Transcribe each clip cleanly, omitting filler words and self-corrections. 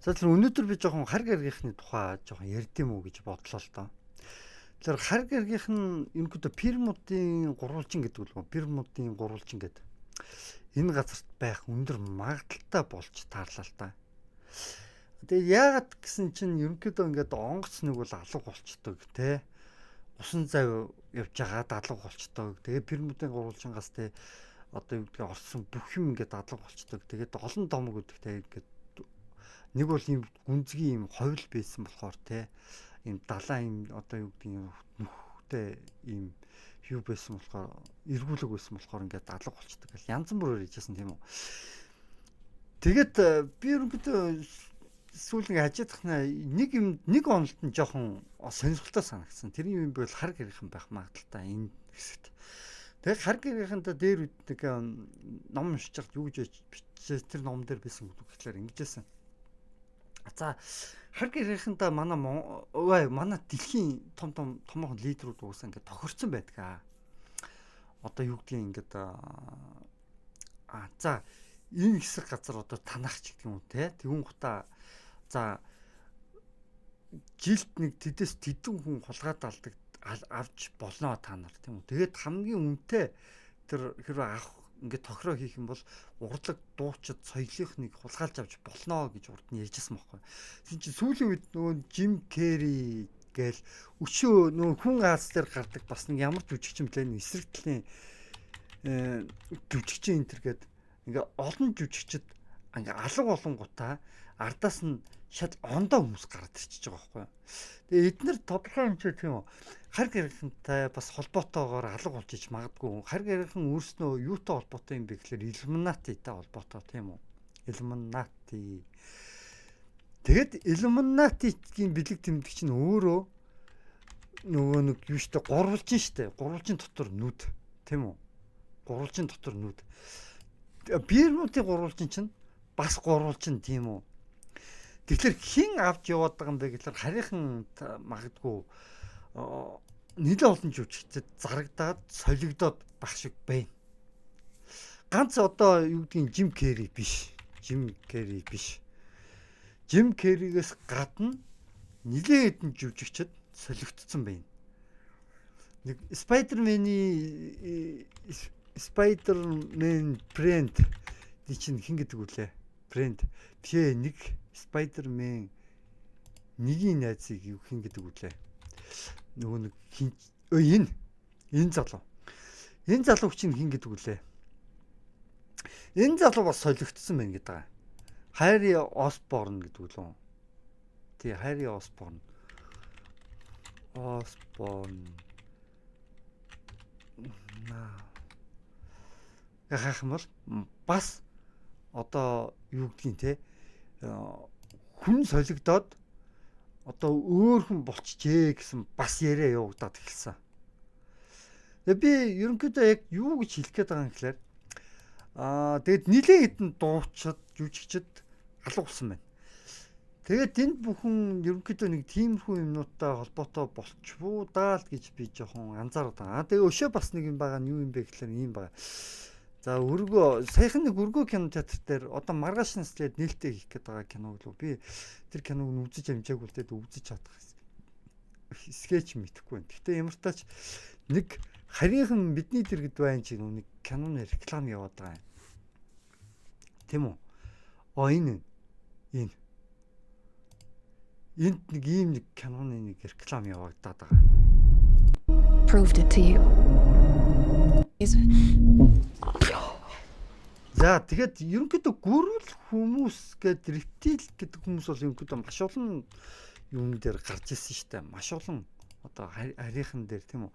За, тэр өнөөдөр би жоохон хар гэргийнхний тухай жоохон ярьд юм уу гэж бодлоо л доо. Тэр хар гэргийнх нь ерөнхийдөө пирамидын гурвалжин гэдэг үү? Пирамидын гурвалжин гэдэг. Энэ газарт байх өндөр магадлалтай болж таарлаа л та. Тэгээ яагаад гэсэн чинь ерөнхийдөө ингээд онгоц нэг бол алга болчдөг, те. Усан зав явж байгаа алга болчдөг. Тэгээ пирамидын гурвалжингаас, те, одоо юу гэдгийг орсон бүх юм ингээд алга болчдөг. Тэгээд олон домог гэдэг, те, ингээд нэг бол ийм гүнзгий ийм ховл байсан болохоор, те, ийм далайн ийм одоо юу гэдгийг нүхтэй ийм юу байсан болохоор, эргүүлэг байсан болохоор ингээд алга болчдөг гэл янз бүрээр хийжсэн, тийм үү. Тэгээд би ерөнхийдөө сүүл нэг хажуудахна нэг юм, нэг онолт нь жоохон сонирхолтой санагдсан. Тэр юм бол хар гэрийнхэн байх магадлалтай энэ хэсэгт. Тэгээд хар гэрийнхэнтэй дээр үед нэг ном уншиж байхад юу гэж бичсэн, тэр ном дээр байсан үг гэхлээр ингэжсэн. За, хар гэрийнхэнтэй манай ой манай дэлхийн том том томоохон лидерүүд уусаа ингээд тохирцсон байдаг аа. Одоо юу гэдгийг ингээд за, энэ хэсэг газар одоо танах ч гэдэг юм уу, те. Тэгүн гутаа за, жилд нэг тэдэс тэдэн хүн хулгайд алдаг авч болно та нар, тийм үү. Тэгээд хамгийн үнэтэй тэр хэрвээ авах ингээд тохироо хийх юм бол урлаг, дуучид, соёлынхныг хулгайлж авч болно гэж урд нь ярьжсэн байхгүй. Тийм чинь сүүлийн үед нөгөө Жим Керри гээл өчөө нөгөө хүн Аз дээр гардаг бас нэг ямар жүжигчин блэ, эсрэг талын жүжигчин энэ төр гээд ингээ олон жүжигчд ингээ алга болонгуудаа ардаас нь шал ондоо хүмүүс гараад ирчихэж байгаа байхгүй. Тэгээ эднэр тодорхой хэмжээ, тийм үү, хар гэрхэнтэй бас холбоотойгоор алга болж ич магадгүй. Хар гэрхэн өөрснөө юутай холбоотой юм бэ гэхээр Иллюминатитай холбоотой, тийм үү? Иллюминати. Тэгэд Иллюминатигийн бэлэг тэмдэг чинь өөрөө нөгөө нэг юу штэ, гурвалжин штэ. Гурвалжин дотор нүд, тийм үү? Гурвалжин дотор нүд. Бирмутын гурвалжин чинь бас гурвалжин, тийм үү? Тэгэхээр хэн авч яваад байгаа юм бэ гэхээр харийнхан магадгүй нэлээд олон жүжигчдэд зарагдаад солигдоод байх шиг байна. Ганц одоо юу гэдгийг Жим Керри биш. Жим Керри биш. Жим Керригээс гадна нэлээд хэдэн жүжигчд солигдсон байна. Нэг Spider-Man-ий Spider-Man брэнд чинь хэн гэдэг үлээ? Брэнд. Бишээ, нэг Spider-Man нэгийн найзыг юу хэн гэдэг үлээ? Нөгөө нэг хин энэ залуу. Энэ залууг чинь хэн гэдэг үлээ? Энэ залуу бас солигдсон байна гэдэг байгаа. Харри Осборн гэдэг үлээ. Тий, Харри Осборн. Осборн. Яхах юм бол бас одоо юу гэдгийг, те, хүн солигдоод одоо өөр хүн болчихжээ гэсэн бас яриа явагдаад эхэлсэн. Тэгээ би ерөнхийдөө яг юу гэж хэлэх гээд байгаа юм гэхээр тэгээд нилээн хэдэн дуучид, жүжигчд алга болсон байна. Тэгээд энд бүхэн ерөнхийдөө нэг тиймэрхүү юмнуудтай холбоотой болчихвуу даа л гэж би жоохон анзаараад байгаа. Тэгээ өшөө бас нэг юм байгаа нь юу юм бэ гэхээр ийм байгаа. За, өргөө саяхан нэг өргөө кино театр дээр одоо маргааш наслээд нээлттэй хийх гээд байгаа киног л би тэр киног нь үзэж амжаагүй л дээ, үзэж чадах скетч мэдэхгүй байна. Гэхдээ ямар тач нэг харийнхан бидний дэргэд байна чи нэг киноны реклам яваад байгаа юм. Тийм үү? Оо, энэ энд нэг ийм нэг киноны нэг реклам явагдаад байгаа. Proved it to you. Is За, тэгээд ерөнхийдөө гүрвэл хүмүүс гээд рептил гэдэг хүмүүс бол ерөнхийдөө маш олон юм дээр гарч ирсэн шүү дээ. Маш олон одоо харийнхан дээр, тийм үү?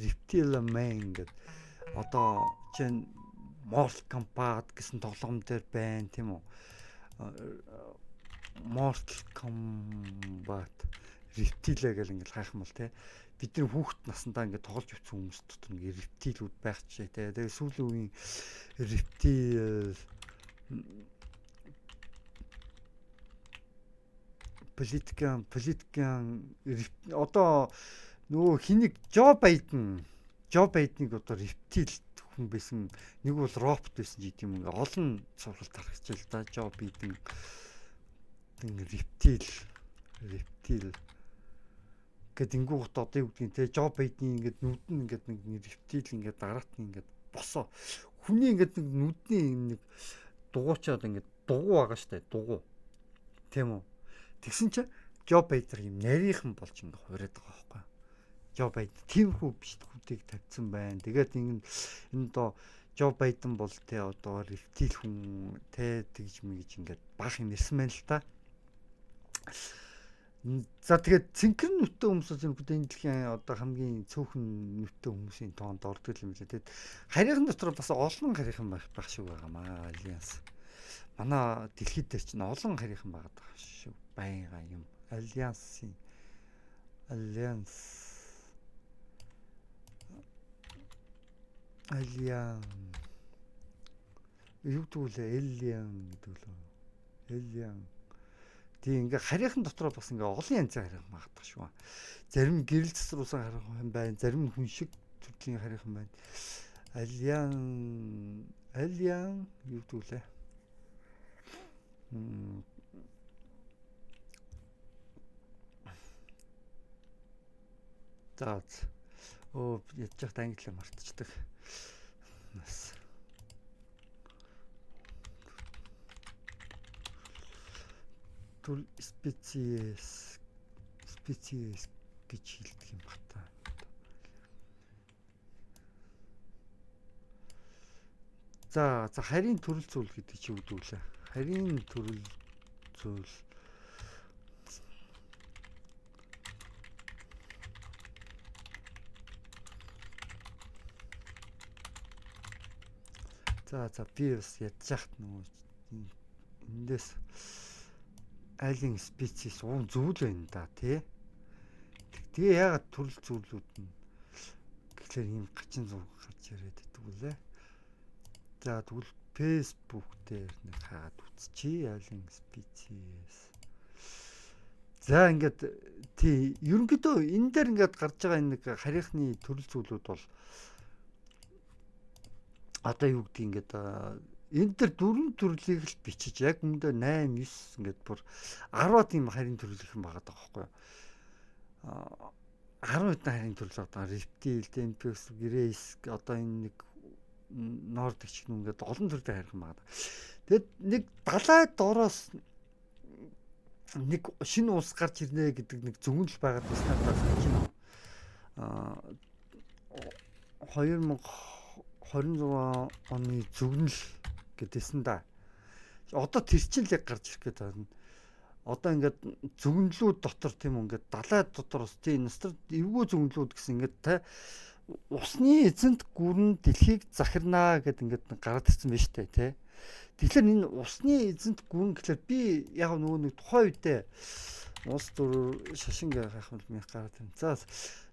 Reptile Man гэдэг одоо чинь Mortal Kombat гэсэн тоглоом дээр байна, тийм үү? Mortal Kombat рептилээ гэл ингээл хайх юм бол, те, бидний хүүхэд насндаа ингээд тоглож явсан хүмүүс дотор ингээд рептилүүд байх жишээ, те. Тэгээ сүүлийн үеийн рептил политикан одоо нөгөө хэнийг Жо Байденыг одоо рептил хүн байсан, нэг бол робот байсан ч гэдэм юм, ингээ олон сургалт гаргаж л да. Жо Байден. Байден рептил гэд ингүүгт одоо юу гэдгийг те Жо Байден ингээд нүд нь ингээд нэг рептил ингээд дараат нь ингээд босоо. Хүний ингээд нэг нүдний нэг дугуйчаад ингээд дугуй байгаа штэ, дугуй. Тийм үү? Тэгсэн чинь Жо Байден юм нарийнхан болж ингээд хувираад байгаа байхгүй. Жо Байден тиймэрхүү бичлэгүүдийг тавьсан байна. Тэгээд энэ доо Жо Байден бол те одоо рептил хүн те тэгж мэгж ингээд баах юм ярьсан байна л та. За тэгээд цэнхэр нүттэй хүмүүс бол энэ дэлхийн одоо хамгийн цөөхөн нүттэй хүмүүсийн тоонд ордог юм лээ. Тэгээд харийнхан дотор бас олон харийнхан байх шиг байгаамаа. Альянс. Манай дэлхийд дээр чинь олон харийнхан байгаад байгаа шүү. Байнга юм. Альянсын Альянс Алиан юу гэдэг вэ? Элиан гэдэг лөө. Элиан. Тийм ингээ харийнхан дотор бас ингээ олон янзын харийнхан магадах шүү. Зарим гэрэл цэцрүүлсэн харийнхан байна, зарим хүн шиг төрлийн харийнхан байна. Алиан Алиан юу гэдэг вэ? За өө ядж байхдаа англиар мартчихдаг. Нас. Түр species гэж хэлдэг юм бата. За за харийн төрөл зүйл гэдэг чи юу гэдэг вэ? Харийн төрөл зүйл. За за би бас ядж яхад нөгөө эндээс alien species уун зүйл байна да тий. Тэгээ яагаад төрөл зүйлүүд нь гэхлээр ийм гачин зураг гарч ирээд идэг үлээ. За тэгвэл Facebook дээр нэг хаагаад үзчихье alien species. За ингээд тий ерөнхийдөө энэ дээр ингээд гарч байгаа энэ нэг харийнхны төрөл зүйлүүд бол одоо юу гэдэг ингээд энэ дэр дөрвөн төрлийг л бичиж яг үүндээ 8 9 ингээд бүр 10-аад ийм харийн төрлийнхэн байгаа даа байхгүй юу. 10 хэдэн харийн төрөл байгаа. Reptile, Tempest, Grace одоо энэ нэг Nordic ч гэнэ ингээд олон төрлийн харин байгаа. Тэгэд нэг далай дороос нэг шинэ улс гарч ирнэ гэдэг нэг зөвнөл байгаад байсан надад санаж байна. 2026 оны зөвнөл гэдээсэн да. Одоо тэр чинь л яг гарч ирэх гээд байна. Одоо ингээд зөвнөлүүд дотор тийм үү ингээд далай дотор ус тийм Ностр эвгүй зөвнөлүүд гэсэн ингээд та усны эзэнт гүрэн дэлхийг захирнаа гэд ингээд гараад ирсэн байна шүү дээ тий. Тэгэхээр энэ усны эзэнт гүрэн гэхлээр би яг нөгөө нэг тухайн үедээ улс төр шашин гэх юм бол мэх гараад ирнэ.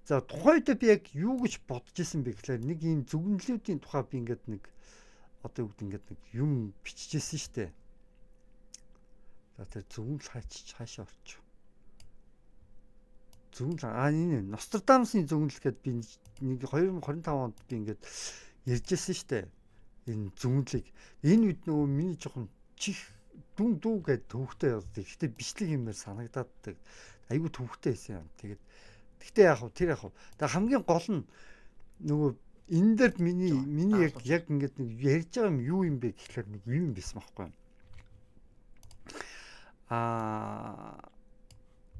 За тухайн үедээ би яг юу гэж бодож исэн бэ гэхлээр нэг ийм зөвнөлүүдийн тухай би ингээд нэг одоо юу гэдэг ингээд нэг юм биччихсэн шүү дээ. За тэр зөвнөл хайчиж хаашаа орчих. Зөвнөл энэ Нострадамусын зөвнөл гэдээ би нэг 2025 онд би ингээд ярьжсэн шүү дээ. Энэ зөвнөлийг энэ үед нөгөө миний жоохон чих дүн дүү гэд төвхтэй явдаг. Гэхдээ бичлэг юмэр санагдааддаг. Айгүй төвхтэй байсан юм. Тэгээд гэхдээ яг тэр яг. Тэгээ хамгийн гол нь нөгөө энэ дээр миний яг ингээд нэг ярьж байгаа юм юу юм бэ гэхлээр нэг юм байсан байхгүй юу.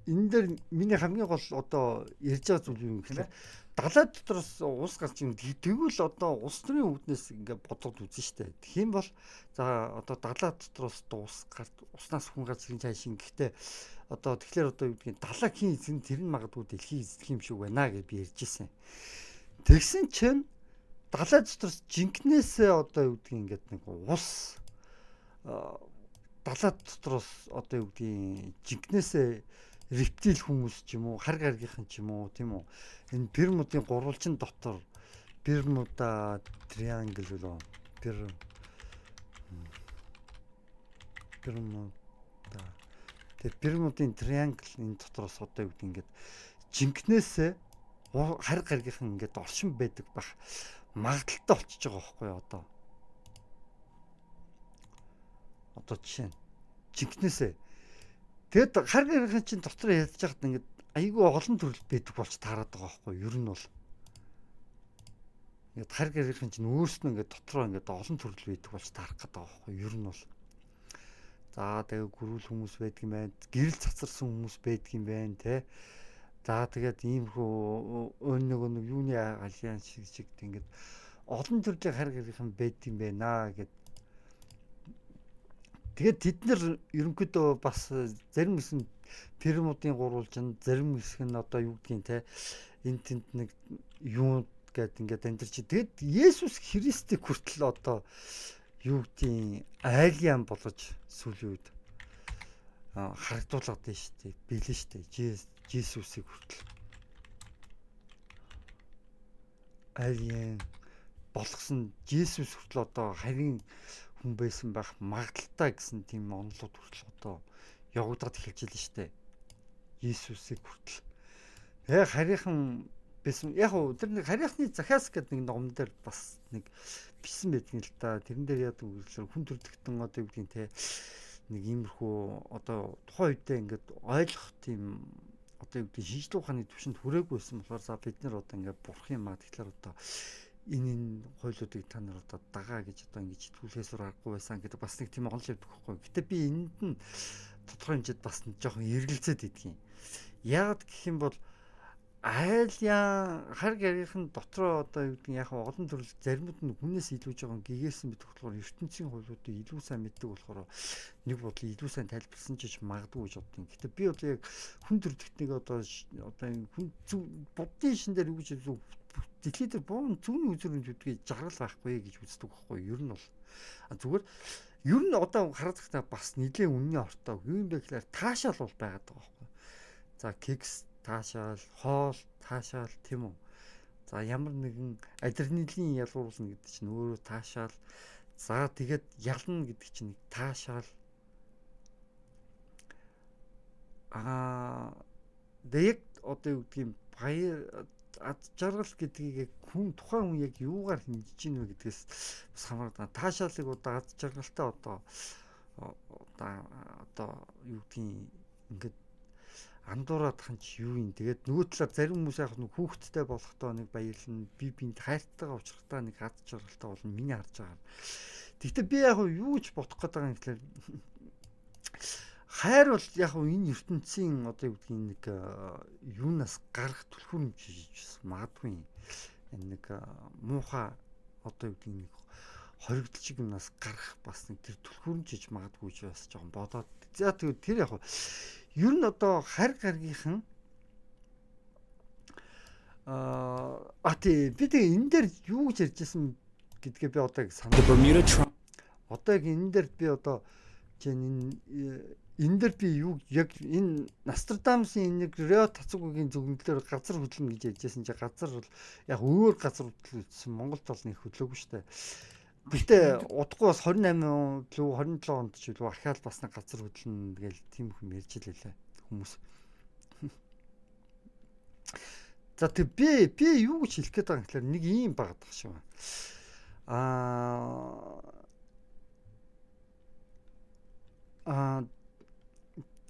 Энэ дээр миний хамгийн гол одоо ярьж байгаа зүйл юу юм гэхлээр далай дотроос ус гарч ин тэгвэл одоо улс төрийн үүднээс ингээд бодоод үзэн штэ. Тэгэх юм бол за одоо далай дотроос ус гарч уснаас хүн гарч ирэн цаашин гэхдээ одоо тэгэхээр одоо юу гэдгийг далай хийн эзэн тэр нь магадгүй дэлхийг эзлэх юм шиг байна гэж би ярьж ирсэн. Тэгсэн чинь далай дотроос жинкнээсээ одоо юу гэдгийг ингээд нэг ус далай дотроос одоо юу гэдгийг жинкнээсээ рептил хүмүүс ч юм уу, хар гаргийнхан ч юм уу, тийм үү. Энэ Бермудын гурвалжин дотор Бермуда триангл лөө. Бермуда. Тэр Бермудын триангл энэ дотроос одоо юу гэдэг ингээд жинкнээсээ хар гаргийнхан ингээд оршин байдаг бах магадлалтай болчихж байгаа байхгүй юу одоо. Одоо жишээ нь жинкнээсээ Тэгэд хар гэрийн чинь дотор ядж хахад ингээд айгүй олон төрөл байдаг болж таарад байгаа байхгүй юу? Ер нь бол ингээд хар гэрийн чинь өөрснөө ингээд дотроо ингээд олон төрөл байдаг болж таарах гэдэг байгаа байхгүй юу? Ер нь бол за тэгээ гөрүүл хүмүүс байдаг юм байна. Гэрэл цацарсан хүмүүс байдаг юм байна те. За тэгээд иймэрхүү өн нөгөө нэг юуны альянс шиг шиг ингээд олон төрлийн хар гэрийнхэн байдаг юм байна гэд. Тэгээд тэд нар ерөнхийдөө бас зарим хэсэг нь пирамидын гурвалжин, зарим хэсэг нь одоо юу гэдгийг те энэ тэнд нэг юу гэд ингээд амьдарч. Тэгээд Есүс Христийг хүртэл одоо юу гэдгийг айлиан болгож сүүлийн үед харагдуулаад байна шүү дээ. Билэн шүү дээ. Жесусыг хүртэл айлиан болгосон Жесус хүртэл одоо харин хүн байсан байх магадaltaй гэсэн тийм онолууд хүртэл одоо явагдаад эхэлж байлаа шүү дээ. Есүсийг хүртэл. Тэгээ харийнхан байсан. Яг уу тэр нэг харийнхны Захиас гэдэг нэг номон дээр бас нэг бичсэн байдаг юм л та. Тэрэн дээр яадаг вэ гэхээр хүн төрөлхтөн одоо юу гэдгийг те нэг иймэрхүү одоо тухайн үедээ ингээд ойлгох тийм одоо юу гэдгийг шинжлэх ухааны түвшинд хүрээгүй байсан болохоор за бид нар одоо ингээд бурах юм аа. Тэгэхээр одоо энэ хуйлуудыг та нар одоо дагаа гэж одоо ингэж итгүүлэхээс аргагүй байсан гэдэг бас нэг тийм онол явдаг байхгүй. Гэтэ би энд нь тодорхой хэмжээд бас жоохон эргэлзээд идэх юм. Яагаад гэх юм бол айлын хар гэрийнхэн дотроо одоо юу гэдэг нь яг олон төрөл заримуд нь хүнээс илүү жоохон гэгээсэн байдаг болохоор ертөнцийн хуйлуудыг илүү сайн мэддэг болохоор нэг бодлоо илүү сайн тайлбарласан ч гэж магадгүй гэж боддог. Гэтэ би одоо яг хүн төрөлхтнийг одоо одоо хүн буддын шин дээр юу гэж дэлхий дээр буун зүүнний үзүүрийн зүдгийг жаргал байхгүй гэж үздэг байхгүй юу? Ер нь бол зүгээр ер нь одоо хараад байхдаа бас нэлээд үнний ортой. Юу юм бэ гэхээр таашаал бол байгаад байгаа байхгүй. За кекс таашаал, хоол таашаал тийм үү? За ямар нэгэн адреналин ялгууруулна гэдэг чинь өөрөө таашаал. За тэгээд ялна гэдэг чинь нэг таашаал. Тэгээд яг одоо юу гэдгийг баяр ад жаргал гэдгийг яг хүн тухайн хүн яг юугаар хэмжиж гин вэ гэдгээс бас хамаардаг. Таашаалыг одоо ад жаргалтай одоо одоо юу гэдгийг ингээд андуураад хан чи юу юм. Тэгээд нөгөө талаар зарим хүмүүс яг нэг хүүхэдтэй болохдоо нэг баярлна, би бинд хайртайгаа уулзрахдаа нэг ад жаргалтай болно миний харж байгаа. Гэхдээ би яг юу гэж бодох гээд байгаа юм гэхлээр хайр бол яг энэ ертөнцийн одоо юу гэдгийг нэг юунаас гарах түлхүүр хэмжиж магадгүй юм. Энэ нэг муухай одоо юу гэдгийг нэг хоригдол чиг юмнаас гарах бас нэг тэр түлхүүр хэмжиж магадгүй гэж бас жоохон бодоод. За тэгээд тэр яг ер нь одоо харь гаргийнхан тий би тэгээ энэ дээр юу гэж ярьжсэн гэдгээ би одоо яг санаа. Одоо яг энэ дээр би одоо чинь энэ дээр би юу яг энэ Нострадамсын энэ нэг Рио Тацугугийн зөвгөндлөөр газар хөдлөнө гэж ярьжсэн чинь газар бол яг өөр газар хөдлөсөн Монголд бол нэг хөдлөөгүй шүү дээ. Гэхдээ удахгүй бас 28 лүү 27 онд ч илүү ахаал бас нэг газар хөдлөнө гэл тийм хүм ярьж лээ хүмүүс. За тэг би юу гэж хэлэх гээд байгаа юм гэхээр нэг ийм багт байгаа шүү.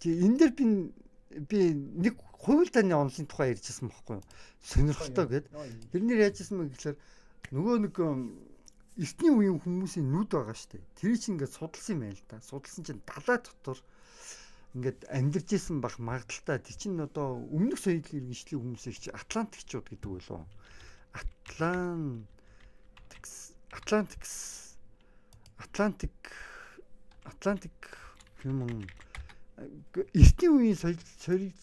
Тий энэ дээр би нэг хууль таны онолын тухай ярьжсэн байхгүй юу? Сонирхолтой гэд. Тэрнэр яажсэн бэ гэхээр нөгөө нэг эртний үеийн хүмүүсийн нүд байгаа шүү дээ. Тэр чинь ингээд судалсан юм байна л да. Судалсан чинь далай дотор ингээд амьдарч исэн байх магадaltaй. Тэр чинь одоо өмнөх соёл иргэншлийн хүмүүсийг чи Атлантикчууд гэдэг үлээ. Атлантик юм эртний үеийн соёл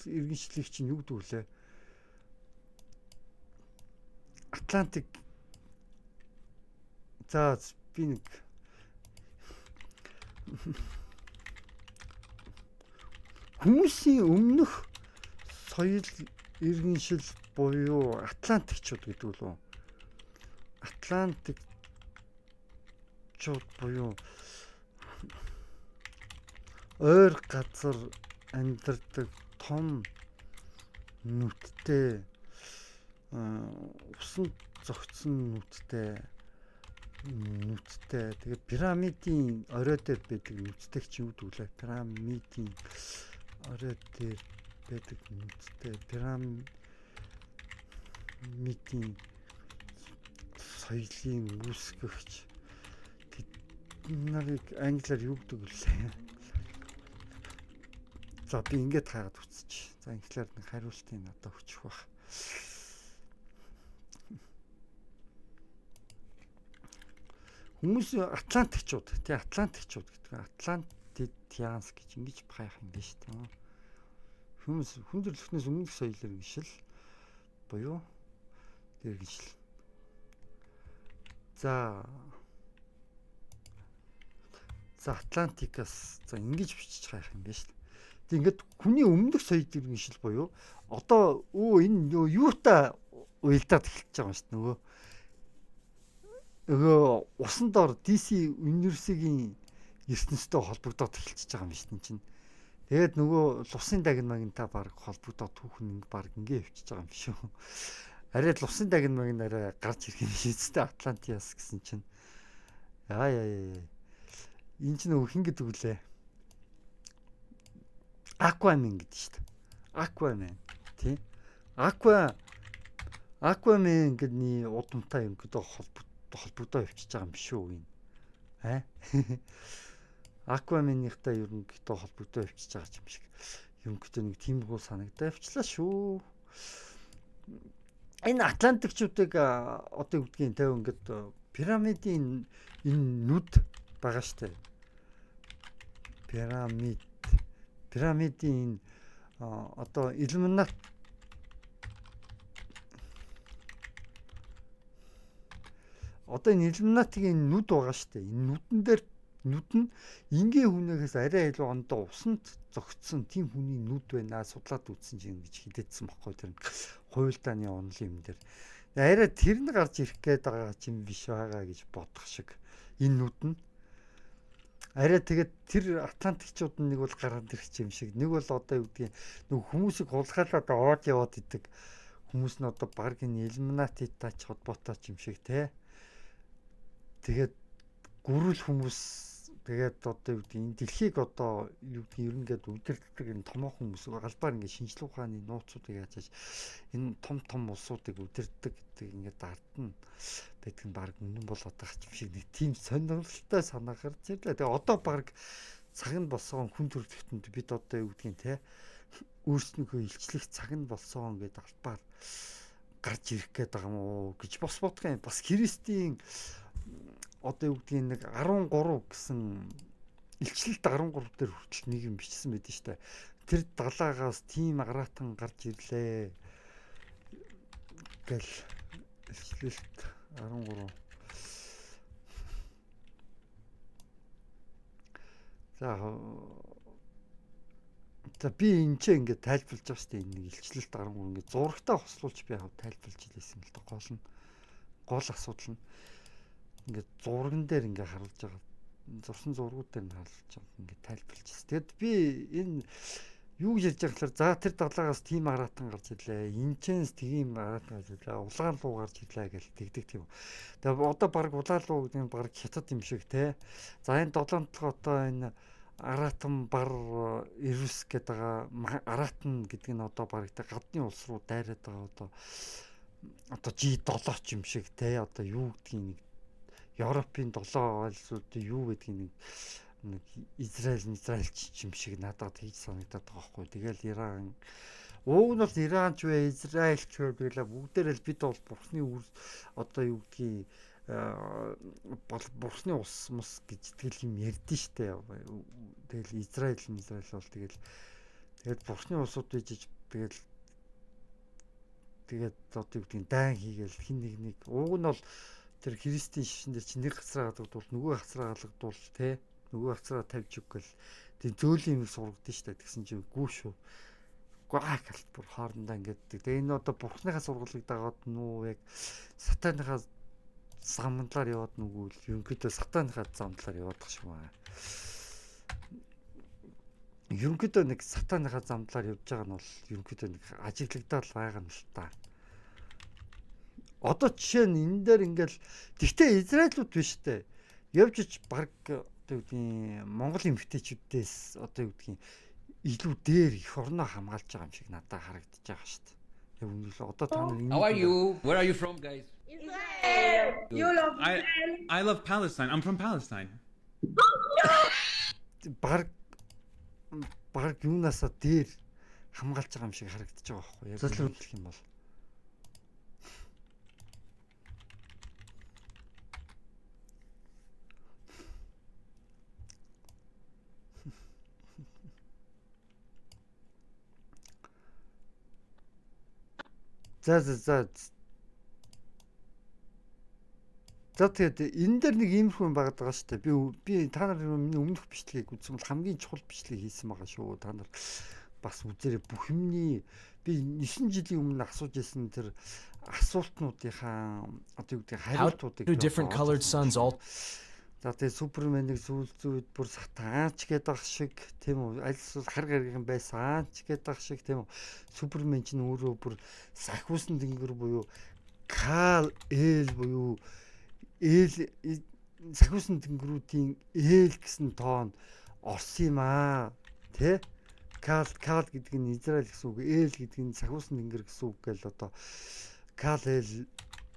иргэншлийг чинь юу гэдэг үлээ? Атлантик. За би нэг хүмүүсийн өмнөх соёл иргэншил буюу Атлантикчууд гэдэг үлээ. Атлантикчууд буюу ойр газар амьдардаг том нүдтэй усан зогцсон нүдтэй тэгээд пирамидын орой дээр байдаг нүдтэй чи юу гэдэг вэ? Пирамидын Орой дээр байдаг нүдтэй пирамидын соёлын үүсгэгч тэд нарыг англиар юу гэдэг вүлээ? За би ингээд хаагаад үтсэж. За англиар нэг хариултыг надад өгчих байх. Хүмүүс Атлантикчууд тий Атлантикчууд гэдэг. Атлантианс гэж ингэж хайх юм биш үү? Хүмүүс хүн төрөлхтнөөс өмнөх соёл иргэншил буюу иргэншил. За За Атлантикас за ингэж бичиж хайх юм биш үү? Тэг ингээд хүний өмнөх соёл иргэншил буюу одоо өө энэ юутай уялдаад эхэлж байгаа юм шүү дээ нөгөө усан дор DC Universe-ийн ертөнцтэй холбогдоод эхэлчихэж байгаа юм шүү дээ чинь. Тэгээд нөгөө лусын дагн магнта баг холбогдоод түүхэн баг ингээ явчихж байгаа юм шүү. Арай лусын дагн магн арай гарч ирэх юм шийдтэй Атлантиас гэсэн чинь. Яа яа яа. Энэ чинь нөгөө хин гэдэг үлээ. Aquaman гэдэг шүү дээ. Aquaman тий. Aquaman гэдний удамтай юм гэдэг холбогдоо явчихж байгаа юм биш үү энэ. Аа. Aquaman-ийнхтай ерөнхийдөө холбогдоо явчихж байгаа юм шиг. Ерөнхийдөө нэг тиймэрхүү санагдаа явчлаа шүү. Энэ Атлантикчуудыг одоо юу гэдгийг те ингээд пирамидын энэ нүд байгаа штэ. Пирамидын энэ одоо Иллюминат одоо энэ Иллюминатигийн нүд байгаа штэ. Энэ нүдэн дээр нүд нь энгийн хүнээс арай илүү ондоо усанд зогтсон тийм хүний нүд байна. Судлаад үзсэн чинь гэж хэлээдсэн баггүй тэр хуйлдааны онлын юм дээр. Арай тэр нь гарч ирэх гээд байгаа юм биш байгаа гэж бодох шиг. Энэ нүд нь арай тэгээд тэр Атлантикчууд нь нэг бол гараад ирэх юм шиг, нэг бол одоо юу гэдгийг нэг хүмүүсийг хулгайлаад аваад яваад идэг хүмүүс нь одоо баг энэ Иллюминатитай ч холбоотой юм шиг те. Тэгээд гүрэл хүмүүс тэгээд одоо юу гэдэг энэ дэлхийг одоо юу гэдэг ер нь ингээд удирддаг энэ томоохон хүмүүс галбаар ингээд шинжлэх ухааны нууцуудыг яаж яаж энэ том том улсуудыг удирддаг гэдэг ингээд ард нь байдаг нь баг үнэн болоод байгаа юм шиг нэг тийм сонирхолтой санаа гарч ирлээ. Тэгээ одоо баг цаг нь болсон хүн төрөлхтөнд бид одоо юу гэдгийг те өөрснийхөө илчлэх цаг нь болсон гэдэг албаар гарч ирэх гээд байгаа юм уу гэж бос бодох юм. Бас Христийн одоо юу гэдгийг нэг 13 гэсэн илчлэлт 13 дээр хүртэл нэг юм бичсэн байдэн штэ. Тэр далаагаас тийм араатан гарч ирлээ гэл илчлэлт 13. За би энэ ч ингээд тайлбарлаж байгаа штэ. Энэ нэг илчлэлт 13 ингээд зурагтаа хослуулж би яг тайлбарлаж илээсэн л да. Гол нь гол асуудал нь ингээд зурган дээр ингээд харуулж байгаа. Зурсан зургууд дээр нь харуулж байгаа ингээд тайлбарлаж байна. Тэгэд би энэ юу гэж ярьж байгаа гэхээр за тэр далаагаас тийм араатан гарч ирлээ. Энэчэнс тийм араатан гарч ирлээ. Улаан луу гарч ирлээ гэж тэгдэг тийм. Тэгээ одоо баг улаан луу гэдэг нь баг хятад юм шиг те. За энэ долоон толгойтой энэ араатан бар эрвс гэдэг байгаа араатан гэдэг нь одоо баг те гадны улс руу дайраад байгаа одоо G7 ч юм шиг те. Одоо юу гэдгийг нэг Европын 7 улсууд юу гэдгийг нэг Израиль Израильч юм шиг надад хийж санагдаад байгаа байхгүй. Тэгэл Иран ууг нь бол Иранч вэ, Израильч вэ гэлээ бүгдээрээ л бид бол бурхны үр одоо юу гэдгийг бол бурхны ус мус гэж тэгэл юм ярьдэн штэ. Тэгэл Израиль Израиль бол тэгэл тэгээд бурхны улсууд байж тэгэл тэгээд одоо юу гэдгийг дайн хийгээл хин нэг нэг ууг нь бол тэр Христийн шишин дээр чи нэг гацраа гадагдвал нөгөө гацраа галагдвал те нөгөө гацраа тавьж өггөл тийм зөөлөн юм сургадсан шүү дээ. Тэгсэн чинь гүү шүү. Гуак алт бүр хоорондоо ингээд. Тэгээ энэ одоо бурхныхаа сургалыг дагаад нүү яг сатаныхаа замдлаар яваад нүгүү л ерөнхийдөө сатаныхаа замдлаар яваад шиг байна. Ерөнхийдөө нэг сатаныхаа замдлаар явж байгаа нь бол ерөнхийдөө нэг ажиглагдаад байгаа юм л та. Одоо жишээ нь энэ дээр ингээл тэгтээ Израилууд биш үү? Явж ич баг одоо юу гэдгийг Монгол эмэгтэйчүүдээс одоо юу гэдгийг илүү дээр эх орноо хамгаалж байгаа юм шиг надад харагдаж байгаа шүү дээ. Яг үнэхээр одоо та нар How are you? Where are you from, guys? Israel. You love Israel. I love Palestine. I'm from Palestine. Баг юунаасаа дээр хамгаалж байгаа юм шиг харагдаж байгаа байхгүй яг хэлэх юм бол. За за за. За тэгээд энэ дээр нэг иймэрхүү юм байгаад байгаа шүү дээ. Би та нар миний өмнөх бичлэгийг үзсэн бол хамгийн чухал бичлэгийг хийсэн байгаа шүү. Та нар бас үзээрэй. Бүх юмний би 9 жилийн өмнө асууж ирсэн тэр асуултнуудынхаа одоо юу гэдэг хариултуудыг different colored suns all За тэгээд Суперменийг сүүл зүйд бүр сатаач гэдэг ах шиг тийм үү, аль эсвэл хар гаргийн байсан ч гэдэг ах шиг тийм үү. Супермен чинь өөрөө бүр сахиусан тэнгэр буюу Кал Эл буюу Эл сахиусан тэнгэрүүдийн Эл гэсэн тоон орсон юм аа тэ. Кал Кал гэдэг нь Израиль гэсэн үг, Эл гэдэг нь сахиусан тэнгэр гэсэн үг гэл одоо Кал Эл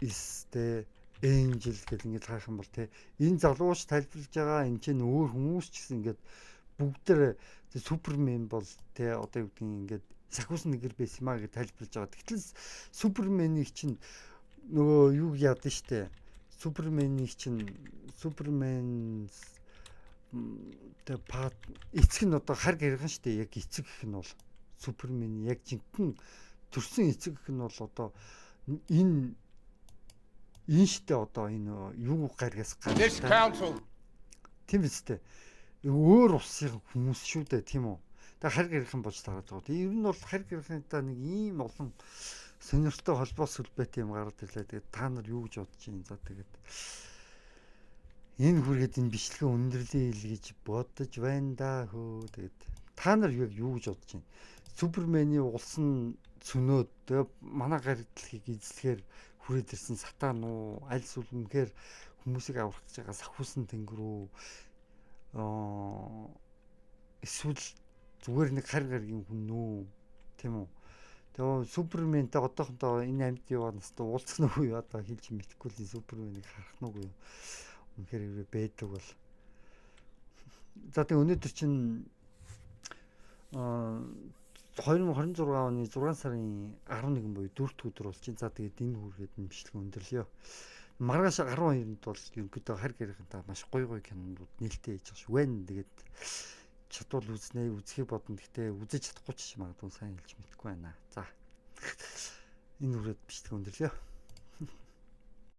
is тэ Angel гэл ингээд хайх юм бол те энэ залууч тайлбарлаж байгаа, энэ чинь өөр хүмүүс ч гэсэн ингээд бүгд тэр Супермен бол те одоо юу гэдгийг ингээд сахиусан нэгэр байсан юм а гэж тайлбарлаж байгаа. Тэгтэл Суперменийг чинь нөгөө юу яадаг штэ. Суперменийг чинь Супермен тэ пат эцэг нь одоо хар гэргэн штэ. Яг эцэг гэх нь бол Супермен яг жинхэнэ төрсэн эцэг гэх нь бол одоо энэ штэ одоо энэ юу гаргаас гардаг. Тийм биз дээ. Өөр улсын хүмүүс шүү дээ, тийм үү? Тэгээ хар гэрхэн болж тараад байгаа. Тэгээ ер нь бол хар гэрхэнтэй нэг ийм олон сонирхолтой холбоос сүлбэтэй юм гараад ирлээ. Тэгээд та нар юу гэж бодож байна? За тэгээд энэ хүргээд энэ бичлэгээ өндөрлөе л гэж бодож байна да хөө. Тэгээд та нар яг юу гэж бодож байна? Супермений улс нь цөнөөд тэгээ манай гар дэлхийг эзлэхээр хүрээд ирсэн сатан уу, аль эсвэл үнэхээр хүмүүсийг аврах гэж байгаа сахиусан тэнгэр үү, эсвэл зүгээр нэг хар гаргийн хүн үү, тийм үү? Тэгээ Суперментэй одоохондоо энэ амьд яваа настай уулзах нь үгүй одоо хэлж мэдэхгүй л Суперменийг харах нь үгүй. Үнэхээр хэрвээ байдаг бол. За тэгээ өнөөдөр чинь 2026 оны 6 сарын 11 буюу 4 өдөр болж байна. За тэгээд энэ хүргээд энэ бичлэг өндөрлөё. Маргааш 12-нд бол ерөнхийдөө хар гэрхэнтэй маш гоё гоё кинонууд нээлттэй хийж байгаа шүү. Вэн тэгээд чадвал үзнэ, үзхийг бодно. Гэхдээ үзэж чадахгүй ч магадгүй сайн хэлж мэдэхгүй байна. За энэ хүрээд бичлэг өндөрлөё.